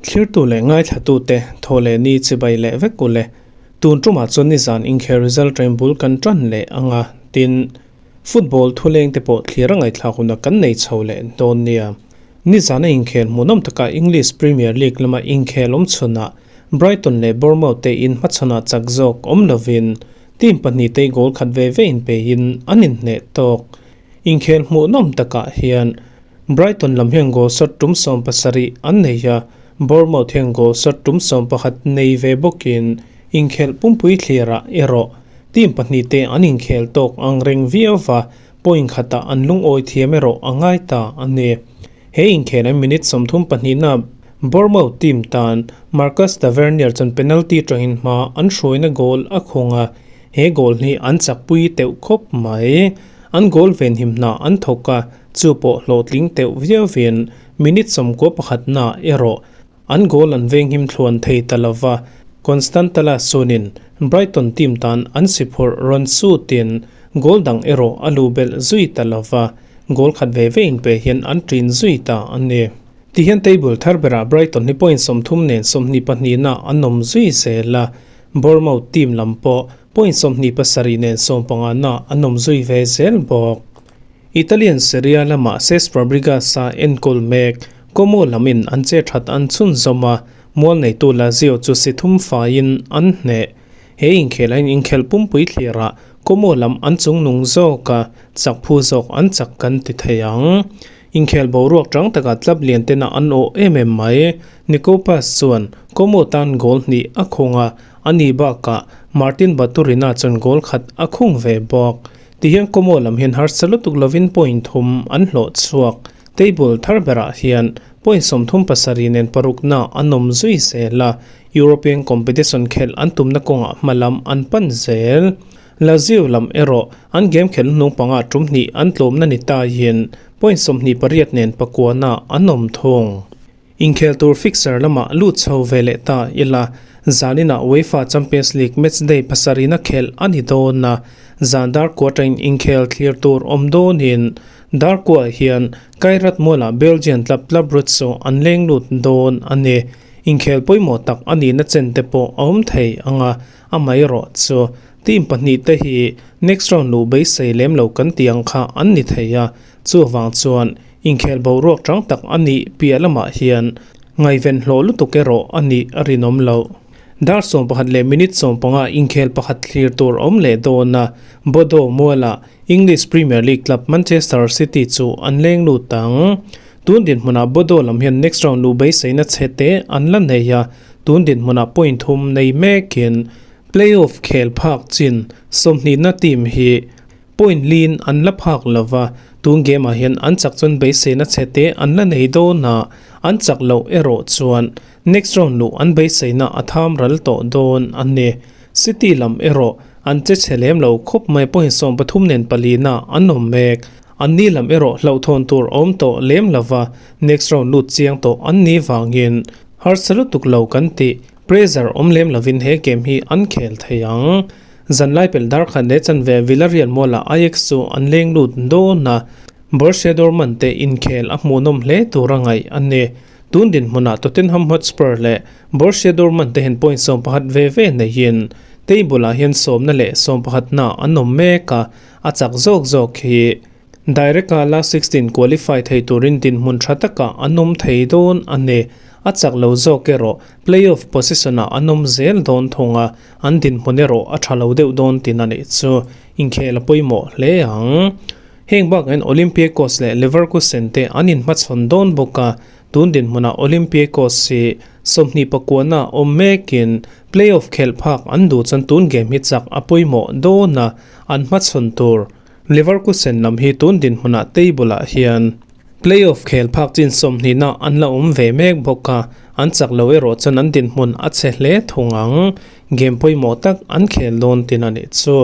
Thlirtu leh ngaithlatute thaw leh ni chibai leh vek u le. Tun tumah chuan nizan inkhel result train bul kan tan leh ang a, tin, football thuleng te pawh thlir a ngaihthlak huna kan nei chho leh dawn nia. Nizana inkhel hmuhnawm taka English Premier League lama inkhel awm chhunah Brighton leh Bournemouth te inhmachhawnah chak zawk awm lovin team pahnihte goal khat ve ve inpeiin an inhneh tawk. Inkhel hmuhnawm takah hian Brighton lam hian goal shot tum 70 an nei a, Bournemouth hian goal shot tum 11 nei ve bawkin inkhelh pumpui thlirah erawh team pahnihte an inkhel tawk ang reng viau va, point khatah an lungawi thiam erawh a ngai ta a ni. He inkhel an minute 32na Bournemouth team tan Marcus Tavernier chuan penalty tangin hma an hruaina goal a khung a, he goal hi an chakpui teuh khawp mai. An goal venhim hna an thawk a, chu pawh hlawhtling teuh viauvin minute 91na erawh an goal an venghim thluan thei ta lova, Constantala chuanin Brighton team tan an si phurh rawn sutin goal dang erawh a lu belh zui ta lova, goal khat ve ve inpe hian an ṭin zui ta a ni. Tihian table thar berah Brighton hi point 30 nen 22na an awm zui zel a, Bournemouth team lam pawh point 27 nen 15na an awm zui ve zel bawk. Italian Serie A lamah Cesc Fabregas a enkawl mek. Como lamin an che that an chhun zawm a, mual neitu Lazio chu si thum faiin an hneh. He inkhel ain inkhelh pumpui thlirah Como lam an chungnung zawk a, chak phu zawk an chak kan ti thei ang. Inkhel boruak tang takah club lian tena an awh em em mai. Nico Paz chuan Como tan goal hnih a khung a, ani bakah Martin Baturina chuan goal khat a khung ve bawk. Tihian Como lam hian harsa lutuk lovin point thum an hlawh chhuak. Table thar berah hian point 37 nen parukna an awm zui zel a, European competition khelh an tumna kawngah hma lam an pan zel. Lazio lam erawh an game khelh hnung panga tum hnih an tlawmna ni taiin point 28 nen pakuana an awm thung. Inkhel tur fixture lamah lut chho ve leh ta ila, zaninah UEFA Champions League match day pasarihna khelh a ni dawn a, zan dar kuatah inkhel thlir tur awm dawnin dar kuah hian Kairat Mualah Belgian club Club Brugge chu an leng lut dawn a ni. Inkhel pawimawh tak a nihna chen te pawh a awm thei ang a, amaherawh chu team pahnih te hi next round luh beisei lem lo kan tih ang kha an ni thei a, chuvang chuan inkhel boruak tang tak a nih piah lamah hian ngaihven hlawh lutuk erawh a nih a rinawm loh. Dar 11 leh minute 15 inkhel pakhat thlir tur awm leh dawn a, Bodo Mualah English Premier League club Manchester City chu an leng lut ang. Tun dinhmunah Bodo lam hian next round luh beiseina chhe te an la nei a, tun dinhmunah point thum nei mekin playoff khel phak chin 20na team hi point lin an la phak lova, tun game ah hian an chak chuan beiseina chhe te an la nei dawn a, an chak loh erawh chuan next round luh an beiseina a tham ral tawh dawn a ni. City lam erawh an che chhe lem lo khawp mai point 13 nen palina an awm mek. An ni lam erawh hlauhthawn tur awm tawh lem lova, next round lut chiang tawh an ni vangin harsa lutuk lo kan tih pressure awm lem lovin he game hi an khel thei ang. Zanlai pelh dar khat leh chanve Villarreal Mualah Ajax chu an leng lut dawn a, Borussia Dortmund te inkhel a hmuhnawm hle tur a ngaih a ni. Tun dinhmunah Tottenham Hotspur leh Borussia Dortmund te hian point 11 ve ve neihin table ah hian sawmna leh 11na an awm mek a, a chak zawk zawk hi direct a last 16 qualify thei turin dinhmun tha takah an awm thei dawn a ni. A chak lo zawk erawh playoff position ah an awm zel dawn thung a, an dinhmun erawh a tha lo deuh dawn tin a nih chu inkhel a pawimawh hle ang. Heng bakah hian Olympiacos leh Leverkusen te an inhmachhawn dawn bawk a, tun dinhmunah Olympiacos hi 29na awm mekin playoff khelh phak an duh chuan tun game hi chak a pawimawh dawn a, an hmachhawn tur Leverkusen lam hi tun dinhmunah table ah hian playoff khel phak chin 20na an la awm ve mek bawk a, an chak lo erawh chuan an dinhmun a che hle thung ang. Game pawimawh tak an khel dawn tin a nih chu.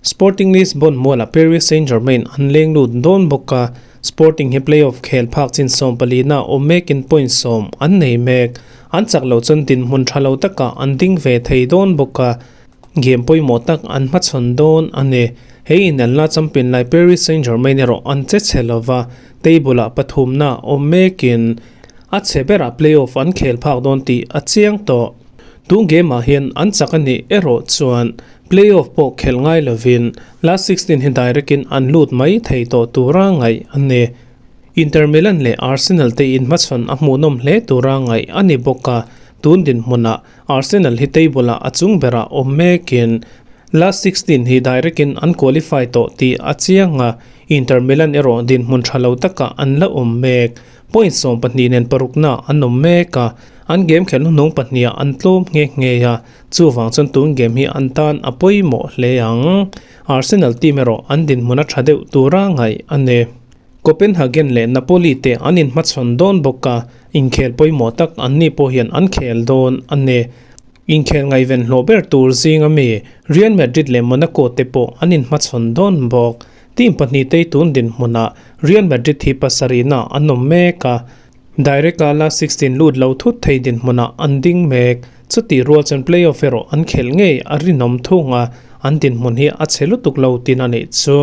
Sporting Lisbon Mualah Paris Saint-Germain an leng lut dawn bawk a, Sporting hi playoff khel phak chin 14na awm mekin point 10 an nei mek. An chak lo chuan dinhmun tha lo takah an ding ve thei dawn bawk a, game pawimawh tak an hmachhawn dawn a ni. He inelna champion lai Paris Saint-Germain erawh an che chhe lova, table-ah pathumna awm mekin a chhe berah play-off an khel phak dawn tih a chiang tawh. Tun game-ah hian an chak a nih erawh chuan play-off pawh khelh ngai lovin last 16 hi direct-in an lut mai thei tawh tura ngaih a ni. Inter Milan leh Arsenal te inhmachhawn a hmuhnawm hle tura ngaih a ni bawk a, tun dinhmunah Arsenal hi table-ah a chung berah awm mekin last 16 hi direct-in an qualify tawh tih a chiang a, Inter Milan erawh dinhmun tha lo takah an la awm mek. Point 12 nen parukna an awm mek a, an game khelh hnuhnung pahniha an tlawm nghe nghe a, chuvang chuan tun game hi an tan a pawimawh hle ang. Arsenal team erawh an dinhmun a tha deuh tura ngaih a ni. Copenhagen leh Napoli te an inhmachhawn dawn bawk a, inkhel pawimawh tak an ni pawh hian an khel dawn a ni. Inkhel ngaihven hlawh ber tur zinga mi Real Madrid leh Monaco te pawh an inhmachhawn dawn bawk. Team pahnitei tun dinhmunah Real Madrid hi pasarihna an awm mek a, direct-a last 16 lut lo thut thei dinhmunah an ding mek. Chutih rual chuan play-off erawh an khelh ngei a rinawm thung a, an dinhmun hi a chhe lutuk lo tin a nih chu.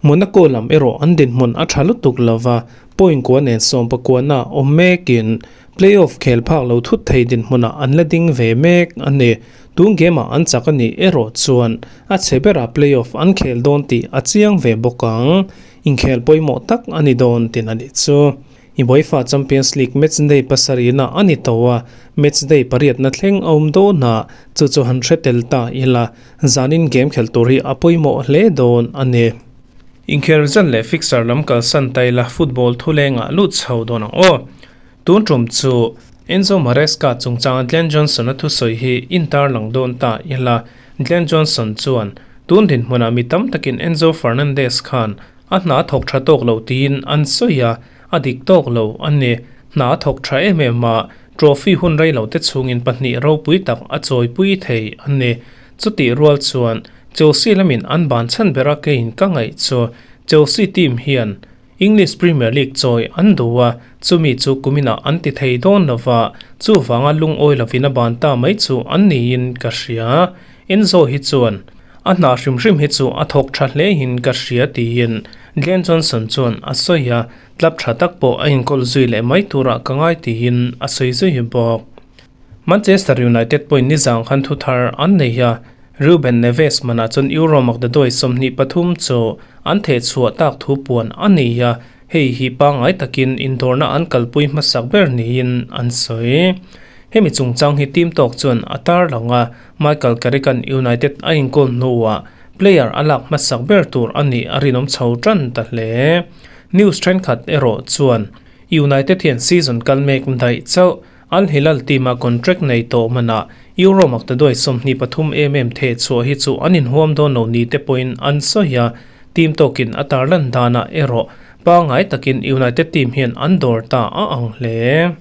Monaco lam erawh an dinhmun a tha lutuk lova, point kua nen sawmpakuana awm mekin Play-off khel phak lo thut thei dinhmunah an la ding ve mek a ni. Tun game-ah an chak a nih erawh chuan a chhe berah play-off an khel dawn tih a chiang ve bawk ang. Inkhel pawimawh tak a ni dawn tin a nih chu. UEFA Champions League match day pasarihna a ni tawh a, match day pariatna thleng a awm dawn a, chu chu han hre tel ta ila, zanin game khel tur hi a pawimawh hle dawn a ni. Inkhel result leh fixture lam kalsan ta ila football thulengah lut chho dawn ang aw. Tun tum chu Enzo Maresca chungchanga Glen Johnson-a thusawi hi intarlang dawn ta ila. Glen Johnson chuan, Tun dinhmunah mi tam takin Enzo Fernandez khan a hna a thawk tha tawk lo tiin an sawi a, a dik tawk lo a ni. Hna a thawk tha em em a, trophy hun rei lo te chhungin pahnih ropui tak a chawipui thei a ni. Chutih rual chuan Chelsea lamin an ban chhan bera keiin ka ngaih chu Chelsea team hian English Premier League chawi an duh a, chumi chu kuminah an ti thei dawn lo va, chuvanga lungawi lovin a ban ta mai chu an niin ka hria. Enzo hi chuan a hna hrim hrim hi chu a thawk tha hlein ka hria tiin Glen Johnson chuan a sawi a, club tha tak pawh a inkawl zui leh mai turah ka ngai tiin a sawi zui bawk. Manchester United pawhin nizang khan thu thar an nei a, Ruben Neves manah chuan Euro makdaduai 23 chu an theh chhuah tak thu puan a nei a, hei hi pangngai takin indawrna an kalpui hmasak ber niin an sawi. Hemi chungchang hi team tawk chuan a tarlang a, Michael Carrick-a'n United a inkawl hnuah player a lak hmasak ber tur a nih a rinawm chho tan ta hle. News thenkhat erawh chuan United hian season kal mek daih chauh Al Hilal team-a contract nei tawh manah Euro maktaduai 23 em em theh chhuah hi chu an inhuam dawn lo ni te pawhin an sawi a, team tawkin a tarlan danah erawh pangngai takin United team hian an dawr ta a ang hle.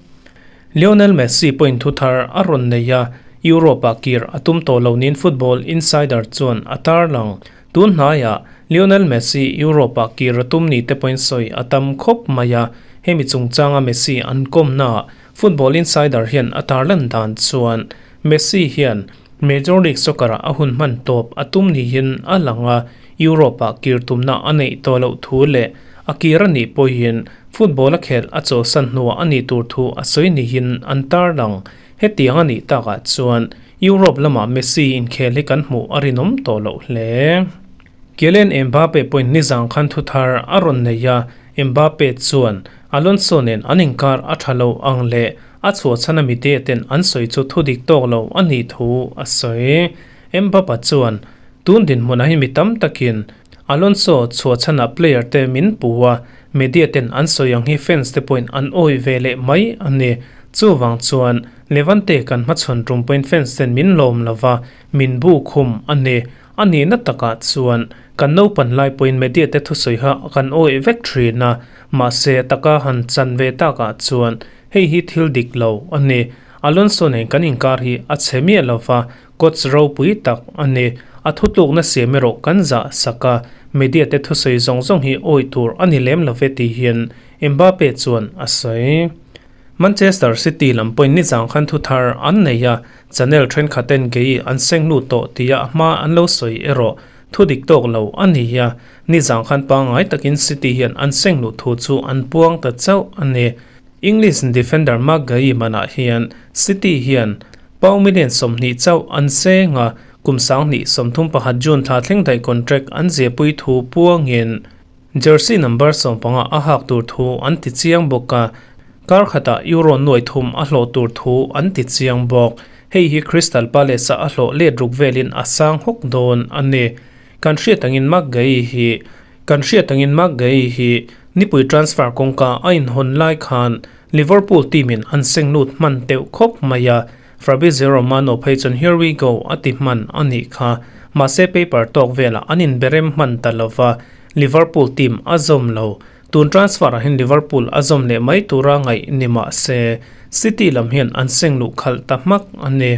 Lionel Messi pawhin thu thar a rawn nei a, Europe-ah kir a tum tawh lo niin Football Insider chuan a tarlang. Tun hnaiah Lionel Messi Europe-ah kir a tum ni te pawhin sawi a tam khawp mai a, hemi chungchanga Messi an kawmnaah Football Insider hian a tarlan dan chuan Messi hian Major League Soccer-ah a hun hman tawp a tum niin a lang a, Europe-ah kir tumna a neih tawh loh thu leh a kir a nih pawhin football a khelh a chawlhsan hnuah a nih tur thu a sawi niin an tarlang. Hetiang a nih takah chuan Europe lamah Messi inkhel hi kan hmuh a rinawm tawh loh hle. Kylian Mbappe pawhin nizang khan thu thar a rawn nei a, Mbappe chuan Alonso nen an inkar a tha lo ang leh a chhuahchhan a mite ten an sawi chu thu dik tawk lo a nih thu a sawi. Mbappe chuan, Tun dinhmunah hi mi tam takin Alonso chhuahchhanah player te min pu a, media ten an sawi ang hi fans te pawhin an awih ve leh mai a ni. Chuvang chuan Levante kan hmachhawn tum pawhin fans ten min lawm lova, min bu khum a ni. A nihna takah chuan kan naupan lai pawhin media te thusawi kha kan awih vek thin a, mahse taka han chan ve takah chuan hei hi thil dik lo a ni. Alonso nen kan inkar hi a chhe miah lova, coach ropui tak a ni. A thutlukna siam erawh kan zah sak a, media te thusawi zawng zawng hi awih tur a ni lem love tih hian Mbappe chuan a sawi. Manchester City lam pawhin nizang khan thu thar an nei a, channel thenkhat ten gei an seng lut tawh tia a hma an lo sawi erawh. Thu dik tawk lo a ni a, nizang khan pangngai takin City hian an seng luh thu chu an puang ta chauh a ni. English defender Marc Guehi manah hian City hian pound million 20 chauh an seng a, kum 2031 June thla thleng daih contract an ziahpui thu puangin jersey number 15 a hak tur thu an ti chiang bawk a, kar khatah euro 3,000 a hlawh tur thu an ti chiang bawk. Hei hi Crystal Palace-a a hlawh let ruk velin a sang hawk dawn a ni. Kan hriat angin Marc Guehi hi Kan hriat angin Marc Guehi hi nipui transfer kawngka a inhawn lai khan Liverpool team-in an seng lut hman teuh khawp mai a, Fabrizio Romano phei chuan here we go a ti hman a nih kha. Mahse paper tawk velah an inberem hman ta lova, Liverpool team a zawm lo. Tun transfer ah hian Liverpool a zawm leh mai tura ngaih ni mah se, City lam hian an seng luh khalh ta hmak a ni.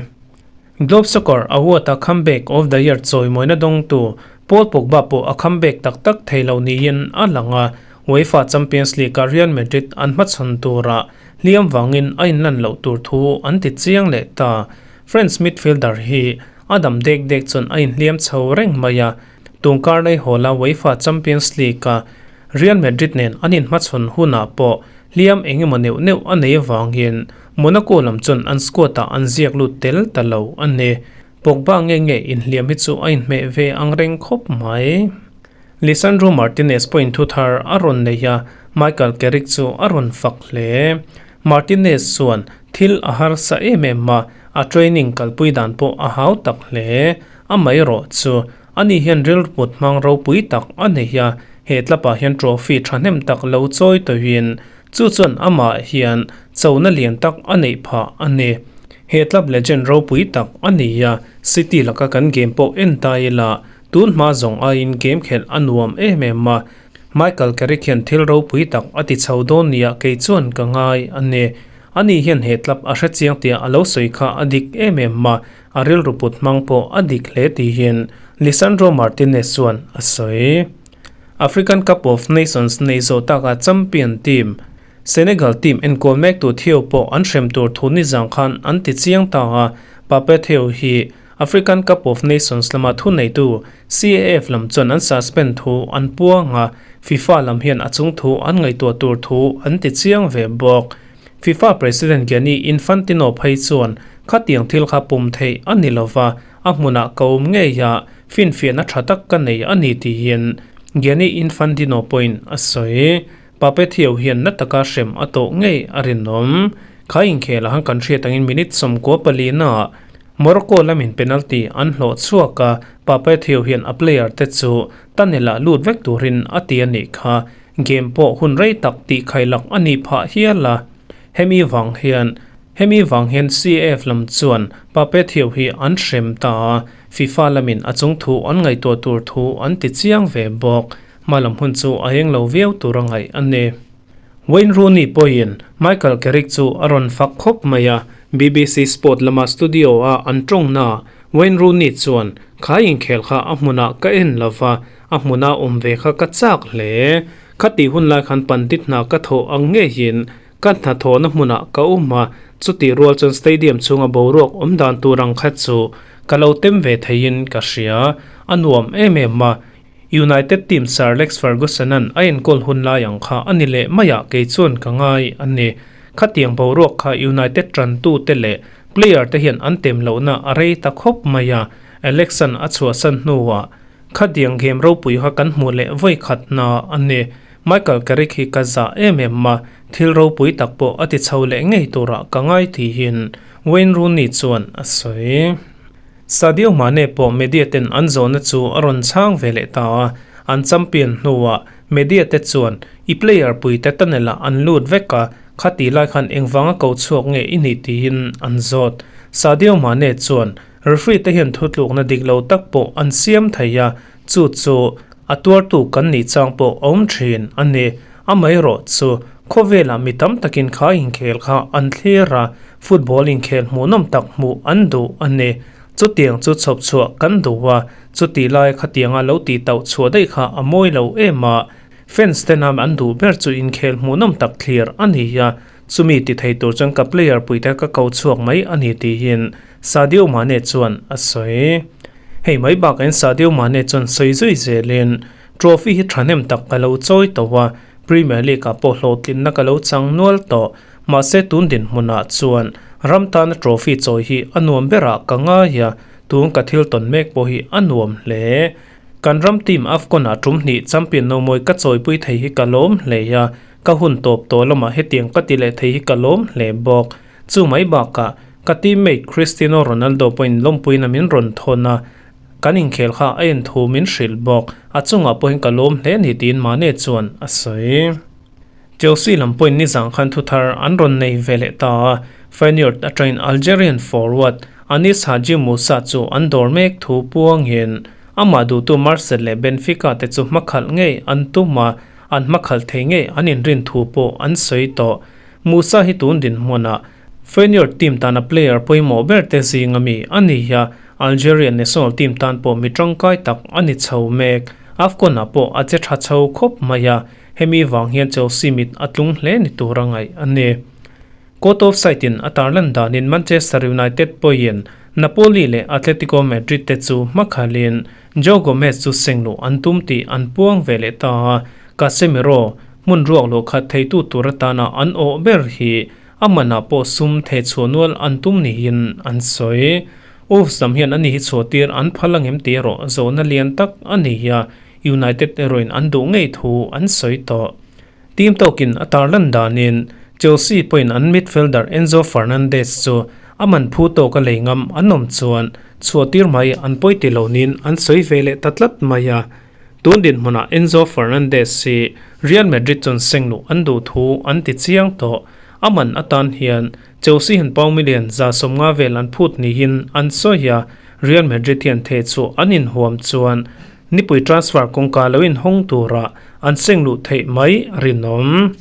Globe Soccer Award-a Comeback of the Year chawimawina dawngtu Paul Pogba pawh a comeback tak tak thei lo niin a lang a, UEFA Champions League-a Real Madrid an hmachhawn turah hliam vangin a inlan loh tur thu an ti chiang leh ta. French midfielder hi a dam dek dek chuan a inhliam chho reng mai a, tungkar nei hawla UEFA Champions League-a Real Madrid nen an inhmachhawn hunah pawh hliam eng emaw neuh neuh a nei avangin Monaco lam chuan an squad-ah an ziak lut tel ta lo a ni. Pogba nge nge inhliam hi chu a inhmeh ve ang reng khawp mai. Lisandro Martinez pawhin thu thar a rawn nei a, Michael Carrick chu a rawn fak hle. Martinez chuan thil a harsa em em a, a training kalpui dan pawh a hau tak hle. Amaherawh chu ani hian rilruput hmang ropui tak a nei a, he tlapah hian trophy thahnem tak lo chawi tawhin chu chuan amah hian chona lian tak a neih phah a ni. He tlap legend ropui tak a ni a, City laka kan game pawh en ta ila tun hma zawng aiin game khelh a nuam em em a, Michael Carrick hian thil ropui tak a ti chho dawn nia kei chuan ka ngai a ni. Ani hian he tlap a hrechiang tia a lo sawi kha a dik em em a, A rilru put hmang pawh a dik hle tihin Lisandro Martinez chuan a sawi. African Cup of Nations nei zawh taka champion team Senegal team enkawl mektu Theo pawh an hrem tur thu nizang khan an ti chiang ta a, Pape Theo hi African Cup of Nations lama thuneitu CAF lam chuan an suspend thu an puang a, FIFA lam hian a chung thu an ngaihtuah tur thu an ti chiang ve bawk. FIFA President Gianni Infantino phei chuan khatiang thil kha pum theih a ni lova, a hmunah ka awm ngei a, finfiahna tha tak ka nei a ni tiin Gianni Infantino pawhin a sawi. Pape Theo hian na taka hrem a tawh ngei a rinawm. Kha inkhel ah kan hriat angin minute 94 naah Morocco lamin penalty an hlawh chhuak a, Pape Theo hian a player te chu tunnel ah lut vek turin a ti a nih kha. Game pawh hun rei tak tih khailak a nih phah hial a, hemi vang hian hemi vang hian CAF lam chuan Pape Thiaw hi an hrem ta a, FIFA lamin a chung thu an ngaihtuah tur thu an ti chiang ve bawk. Hma lam hun chu a eng lo viau tur a ngaih a ni. Wayne Rooney pawhin Michael Carrick chu a rawn fak khawp mai a, BBC Sport lama studio-a an tawngna Wayne Rooney chuan, Kha inkhel kha a hmunah ka en lo va, A hmuna awm ve kha ka chak hle. Khatih hun lai khan pandit hna ka thawh ang ngeiin ka hnathawhna hmunah ka awm a, chutih rual chuan stadium chhunga boruak awm dan tur ang kha chu ka lo tem ve theiin ka hria. A nuam em em a, United team Sir Alex Ferguson-a'n a enkawl hun lai ang kha a ni leh maiah kei chuan ka ngai a ni. Khatiang boruak kha United tantute leh player te hian an tem lohna a rei ta khawp mai a, Alex-a'n a chhuahsan hnuah Khadiang game ropui kha kan hmuh leh vawi khat hna a ni. Michael Carrick hi ka zah em em a, thil ropui tak pawh a ti chho leh ngei turah ka ngai tihin Wayne Rooney chuan a sawi. Sadio Mane pawh media ten an zawhna chu a rawn chhang ve leh ta a, an champion hnuah media te chuan i player puite tunnel ah an lut vek a, khati lai khan engvanga ko chhuak nge i nih tiin an zawt. Sadio Mane chuan Referee te hian thutlukna dik lo tak pawh an siam thei a, chu chu a tuartu kan nih chang pawh a awm thin a ni. Amaherawh chu khawvelah mi tam takin kha inkhel kha an thlir a, football inkhel hmuhnawm tak hmuh an duh a ni. Chutiang chu chhawp chhuah kan duh a, chutih lai khatianga lo tih tauh chhuah daih kha a mawi lo em a, fans tena an duh ber chu inkhel hmuhnawm tak thlir a ni a, chumi ti thei tur chuan ka player puite ka ko chhuak mai a ni tiin Sadio Mane chuan a sawi. Hei mai bakah hian Sadio Mane chuan sawi zui zelin trophy hi thahnem tak ka lo chawi tawh a, Premier League ah pawh hlawhtlinna ka lo chang nual tawh. Mahse tun dinhmunah chuan ram tana trophy chawi hi a nuam berah ka ngai a, tun ka thil tawn mek pawh hi a nuam hle. Kan ram team AFCON ah tum hnih champion nomawi ka chawipui thei hi ka lawm hle a, ka hun tawp tawh lamah hetiang ka ti leh thei hi ka lawm hle bawk. Chu mai bakah ka teammate Cristiano Ronaldo pawhin lawmpuina min rawn thawn a, kan inkhel kha a en thu min hrilh bawk. A chungah pawhin ka lawm hle ni tiin Mane chuan a sawi. Chelsea lam pawhin nizan khan thuthar an rawn nei ve leh ta a, Feyenoord atangin Algerian forward Anis Hadji Moussa chu an dawr mek thu puangin amah duhtu Marseille leh Benfica te chu hmakhalh ngei an tum a, an hmakhalh thei ngei an inrin thu pawh an sawi tawh. Moussa hi tun dinhmunah Feyenoord team tana player pawimawh ber te zinga mi a ni a, Algerian national team tan pawh mi tangkai tak a ni chho mek. AFCON-ah pawh a che tha chho khawp mai a, Hemi vang hian Chelsea mit a tlung hle ni tur a ngaih a ni. Court of Sight in a tarlan danin Manchester United pawhin Napoli leh Atletico Madrid te chu hmakhalin Joe Gomez chu sengluh an tum tih an puang ve leh ta a, Casemiro hmun ruak luh khat theitu tur atana an awh ber hi a manah pawh sum theh chhuah nual an tum niin an sawi. Wolves lam hian ani hi chhuahtir an phal angem tih erawh zawhna lian tak a ni a, United erawhin an duh ngei thu an sawi tawh. Team tawkin a tarlan danin Chelsea pawhin an midfielder Enzo Fernandez chu a man phu tawka lei ngam an awm chuan chhuahtir mai an pawi ti lo niin an sawi ve leh ta tlat mai a. Tun dinhmunah Enzo Fernandez hi Real Madrid chuan sengluh an duh thu an ti chiang tawh. A man atan hian Chelsea hian pound million 150 vel an phut niin an sawi a, Real Madrid hian theh chu an inhuam chuan Nipui transfer kawngka lo inhawng tura an seng luh theih mai a rinawm.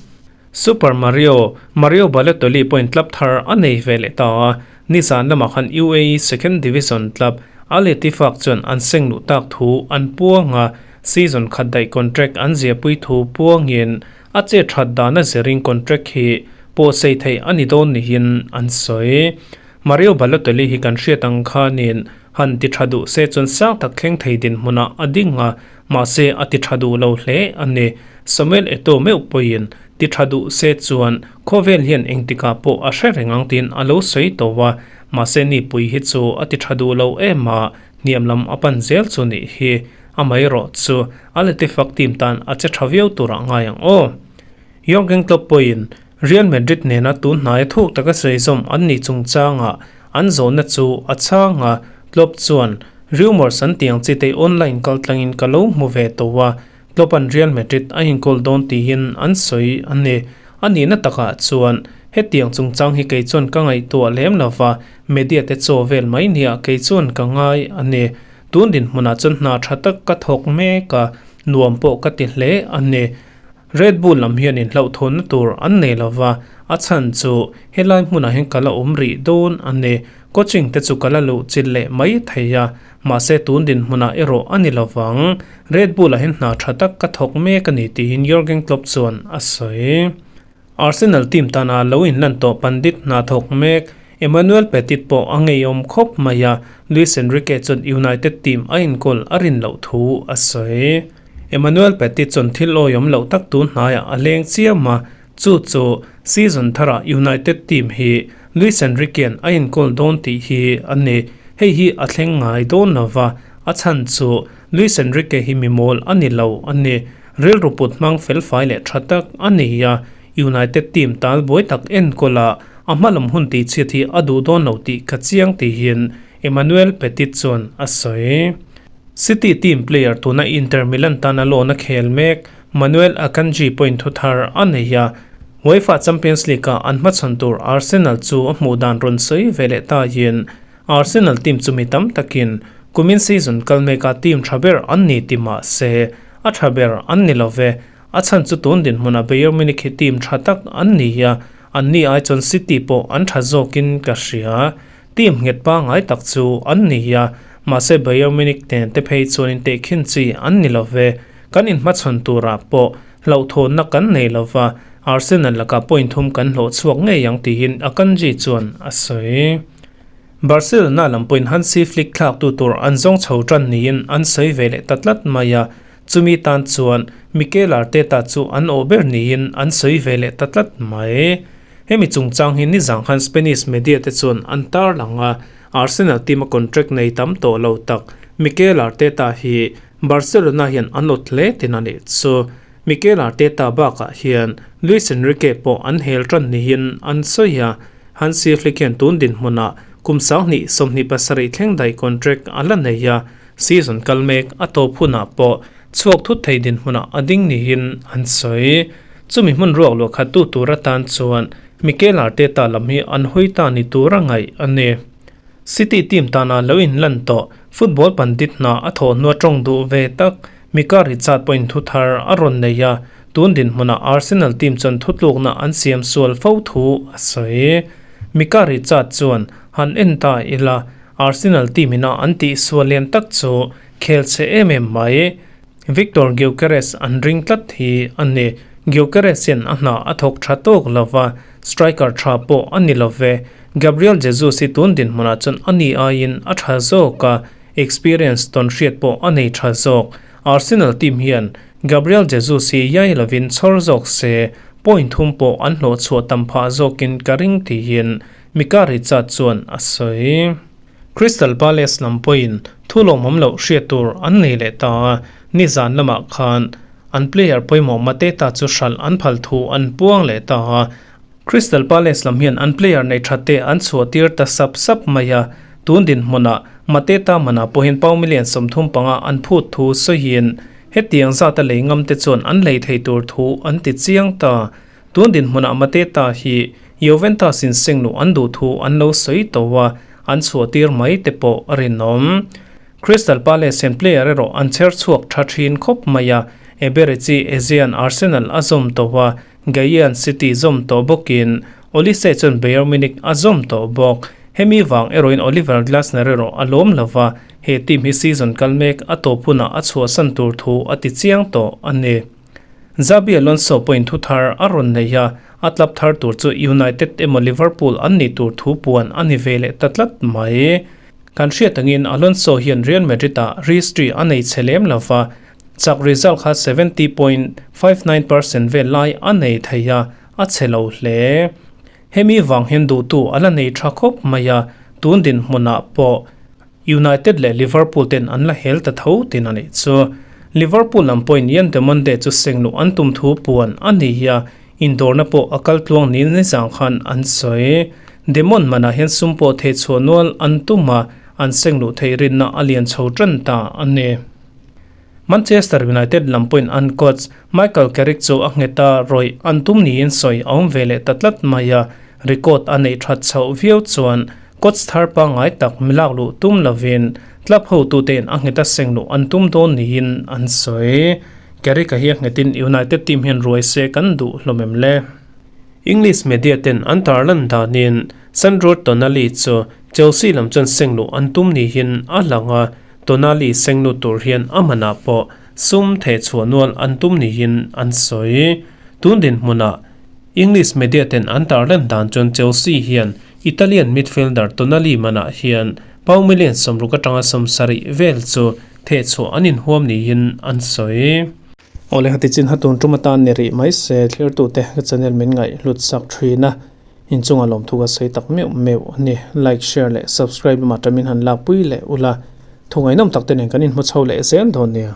Super Mario, Mario Balotelli pawhin club thar a nei ve leh ta a, nizan lamah khan UAE Second Division club Al Ettifaq chuan an seng luh tak thu an puang a, season khat daih contract an ziahpui thu puangin a chet that dana zirin contract hi pawhsei theih a ni dawn niin an sawi. Mario Balotelli hi kan hriat ang khanin han ti tha duh se chuan sang tak thleng thei dinhmunah a ding a, mahse a ti tha duh lo hle a ni. Samuel Eto'o meuh pawhin ti tha duh se chuan khawvel hian engtikah pawh a hre reng ang tiin a lo sawi tawh a, mahse nipui hi chu a ti tha duh lo em a, hniam lam a pan zel chu nih hi. Amaherawh chu a Letifak team tan a che tha viau turah ngai ang aw. Jurgen Klopp pawhin Real Madrid nena tun hnaia thuk taka sawi zawm an nih chungchangah an zawhna chu a chhang a, Klopp chuan, Rumours an tih ang chi te online kal tlangin ka lo hmu ve tawh a, Klopp-a'n Real Madrid a inkawl dawn tiin an sawi a ni. A nihna takah chuan hetiang chungchang hi kei chuan ka ngaihtuah lem lo va, media te chaw vel mai nia kei chuan ka ngai a ni. Tun dinhmunah chuan hna tha tak ka thawk mek a, nuam pawh ka ti hle a ni. Red Bull lam hian inhlauhthawnna tur an nei lo va, a chhan chu helai hmunah hian ka la awm rih dawn a ni. Coaching te chu ka la luh chilh leh mai thei a, mahse tun dinhmunah erawh a ni lo vang. Red Bull-ah hian hna tha tak ka thawk mek a ni tiin Jurgen Klopp chuan a sawi. Arsenal team tana lo inlan tawh pandit hna thawk mek Emmanuel Petit pawh a ngeiawm khawp mai a, Luis Enrique chuan United team a inkawl a rin loh thu a sawi. Emmanuel Petit chuan thil awihawm loh tak tun hnaiah a leng chiam a, chu chu season tharah United team hi Luis Enrique-a'n a inkawl dawn tih hi a ni. Hei hi a thleng ngai dawn lo va, a chhan chu Luis Enrique hi mi mawl a ni lo a ni. Rilru put hmang felfai leh tha tak a ni a, United team tal buai tak enkawl a, a hmalam hun tihchhiat hi a duh dawn lo tih ka chiang tihin Emmanuel Petit chuan a sawi. City team player tuna Inter Milan tana loan a khel mek Manuel Akanji pawhin thu thar a nei a, UEFA Champions League-ah an hmachhawn tur Arsenal chu a hmuh dan rawn sawi ve leh tahin Arsenal team chu mi tam takin kumin season kal meka team tha ber an ni ti mah se a tha ber an ni lo ve. A chhan chu tun dinhmunah Bayern Munich hi team tha tak an ni a, anni ai chuan City pawh an tha zawkin ka hria. Team nghet pangngai tak chu an ni a, mahse Bayern Munich nen te phei chuan intehkhin chi an ni lo ve. Kan inhmachhawn turah pawh hlauhthawnna kan nei lo va, Arsenal lakah point thum kan hlawh chhuak ngei ang tiin Akanji chuan a sawi. Barcelona lam pawhin Hansi Flick thlaktu tur an zawng chho tan niin an sawi ve leh ta tlat mai a, chumi tan chuan Mikel Arteta chu an awh ber niin an sawi ve leh ta tlat mai. Hemi chungchang hi nizang khan Spanish media te chuan an tarlang a, Arsenal team a contract nei tam tawh lo tak Mikel Arteta hi Barcelona hian an awt hle tin a nih chu. Mikel Arteta bakah hian Luis Enrique pawh an hel tan niin an sawi a, Hansi Flick hian tun dinhmunah kum 20 27 thleng daih contract a la nei a, season kal mek a tawp hunah pawh chhuak thut thei dinhmunah a ding niin an sawi. Chumi hmun ruak luah khat tu tur atan chuan Mikel Arteta lam hi an hawi ta ni tur a ngaih a ni. City team tana lo inlan tawh football pandit hna a thawh hnua tawng duh ve tak Mika Richard pawhin thu thar a rawn nei a, tun dinhmunah Arsenal team chuan thutlukna an siam sual fo thu a sawi. Mika Richard chuan han en ta ila, Arsenal team ina an tih sual lian tak chu khel chhe em em mai. Viktor Gyokeres an ring tlat hi a ni. Gyokeres hian a hna a thawk tha tawk lo va, striker tha pawh a ni lo ve. Gabriel Jesus hi tun dinhmunah chuan a ni aiin a tha zawk a, experience tawn hriat pawh a nei tha zawk. Arsenal team hian Gabriel Jesus hi iai lovin chhawr zawk se, point thum pawh an hlawh chhuah tam phah zawkin ka ring tiin Mika Richard chuan a sawi. Crystal Palace lam pawhin thu lawmawm loh hriat tur an nei leh ta a, nizan lamah khan an player pawimawh Mateta chu hralh an phal thu an puang leh ta a. Crystal Palace lam hian an player nei that te an chhuah tir ta sap sap mai a, tun dinhmunah Mateta manah pawhin pound million 35 an phut thu sawiin hetiang zata lei ngam te chuan an lei thei tur thu an ti chiang ta. Tun dinhmunah Mateta hi Juventus in sengluh an duh thu an lo sawi tawh a, an chhuah tir mai te pawh a rinawm. Crystal Palace hian player erawh an chher chhuak tha thin khawp mai a, Eberechi Eze-a'n Arsenal a zawm tawh a, Gueye-a'n City zawm tawh bawkin Olise chuan Bayern Munich a zawm tawh bawk. Hemi vang erawhin Oliver Glasner erawh a lawm lo va, he team hi season kal mek a tawp hunah a chhuahsan tur thu a ti chiang tawh a ni. Xabi Alonso pawhin thu thar a rawn nei a, a club thar tur chu United emaw Liverpool an nih tur thu puan a ni ve leh ta tlat mai. Kan hriat angin Alonso hian Real Madrid-ah registry a nei chhe lem lo va, chak result kha 70.59% vel lai a nei thei a, a chhe lo hle. Hemi vang hian duhtu a la nei tha khawp mai a, tun dinhmunah pawh United leh Liverpool ten an la hel ta tho tin a nih chu. Liverpool lam pawhin Yan de Monde chu sengluh an tum thu puan a ni hi a, indawrna pawh a kal tluang ni nizang khan an sawi. De Mond manah hian sum pawh thei chhuah nual an tum a, an sengluh theih rinna a lian chho tan ta a ni. Manchester United lam pawhin an coach Michael Carrick chu a nghet a, rawih an tum niin sawi a awm ve leh ta tlat mai a, record a neih that chhoh viau chuan coach thar pangngai tak milak luh tum lovin club hotute'n a nghet a seng luh an tum dawn niin an sawi. Carrick-a hi a nghetin United team hian ruai se kan duh hlawm em le? English media ten an tarlan danin Sandro Tonali chu Chelsea lam chuan seng luh an tum niin a lang a, Tonali seng lut tur hian a manah pawh sum theh chhuah nual an tum niin an sawi. Tun dinhmunah English media ten an tarlan dan chuan Chelsea hian Italian midfielder Tonali manah hian pound million 60 atanga 70 vel chu theh chhuah an inhuam niin an sawi. Awle hati chin hatun tum atan ni rih mai se thlirtute ka channel min ngaih hlut sak thin a, inchunga lawmthu ka sawi tak meuh meuh a ni. Like, share leh subscribe lamah tamin han lakpui leh ula, thu ngaihnawm tak te nen kan inhmu chho leh zel dawn nia.